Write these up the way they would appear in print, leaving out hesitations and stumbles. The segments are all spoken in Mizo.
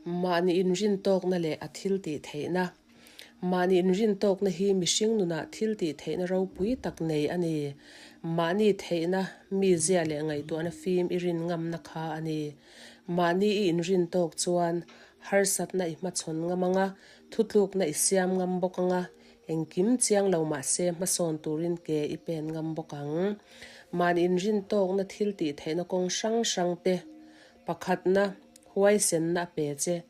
Mahni inrintawkna leh a thiltih theihna. Mahni inrintawkna hi mihring nunah thiltih theihna ropui tak nei a ni. Mahni theihna, mizia leh ngaihtuahna fim i rin ngamna kha a ni. Mahni i inrintawk chuan harsatna i hmachhawn ngam ang a, thutlukna i siam ngam bawk ang a, engkim chiang lo mah se hmasawn turin ke i pen ngam bawk ang. Mahni inrintawkna thiltih theihna kawng hrang hrang te Pakhatna, huaisenna a pe che.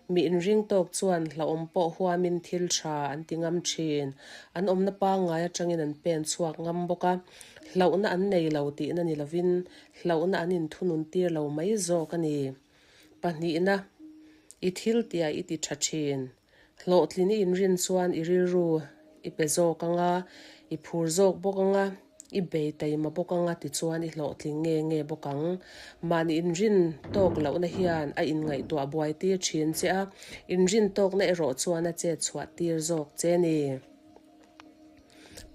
Mi inring tawk chuan hlauhawm pawh huamin thil tha an ti ngam thin. An awmna pangngai atangin an pen chhuak ngam bawk a. Hlauhna an nei lo tihna ni lovin hlauhna an inthunun tir lo mai zawk a ni. Pahnihna, i thil tia i ti tha thin. Hlawhtlin i inrin chuan i rilru i pe zawk ang a, i phur zawk bawk ang a, i bei taima bawk ang a tichuan i hlawhtling nge nge bawk ang. Mahni inrin tawk lohna hian a inngaihtuah buai tir thin che a, inrin tawkna erawh chuan a chet chhuah tir zawk che ni.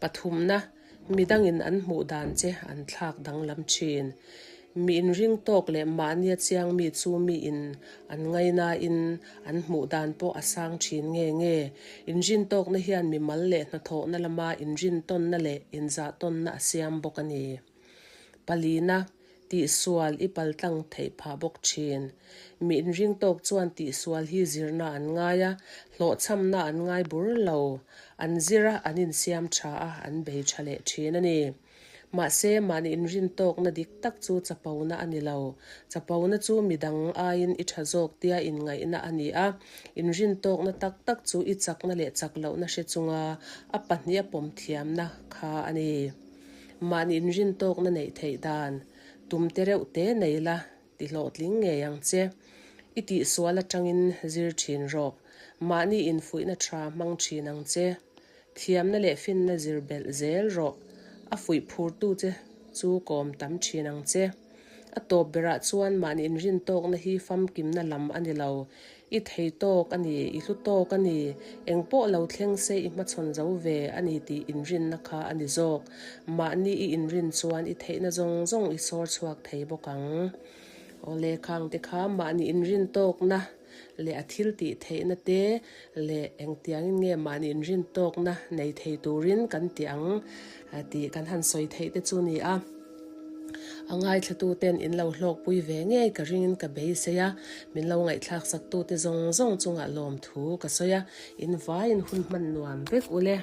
Pathumna, midangin an hmuh dan che an thlak danglam thin. Mi inring tawk leh mahnia chiang mi chu miin an ngainain an hmuh dan pawh a sang thin nge nge. Inrin tawkna hian mimal leh hnathawhna lama inrintawnna leh inzahtawnna a siam bawk a ni. Palina, Tihsual i paltlang theih phah bawk thin. Mi inring tawk chuan tihsual hi zirna an ngai a, hlawhchhamna an ngai bur lo. An zir a, an insiam tha a, an bei tha leh thin a ni. Mahse, mahni inrin tawkna dik tak chu chapona a ni lo. Chapona chu midang aiin i tha zawk tia inngaihna a ni a, inrin tawkna tak tak chu i chakna leh chak lohna hre chunga a pahniha pawm thiamna kha a ni. Mahni inrin tawkna neih theih dan tum te reuh te nei la ti hlawhtling ngei ang che. I tihsual atangin zir thin rawh. Mahni infuihna tha hmang thin ang che. Thiamna leh finna zir belh zel rawh. A fuih phurtu che chu kawm tam thin ang che. A tawp berah chuan mahni inrin tawkna hi famkimna lam a ni lo. I thei tawk a ni, i hlu tawk a ni, eng pawh lo thleng se i hmachhawn zo ve a ni tih inrinna kha a ni zawk. Mahni i inrin chuan i theihna zawng zawng i sawr chhuak thei bawk ang. Awle khangte kha mahni inrin tawkna leh a thil tih theihna te leh engtiangin nge mahni inrin tawkna nei thei turin kan ti ang tih kan han sawi theih te chu ni a. A ngaithlatuten in lo hlawkpui ve ngei ka ringin ka beisei a, min lo ngaihthlak saktute zawng zawng chungah lawmthu ka sawi a, in vaiin hun hman nuam vek ule.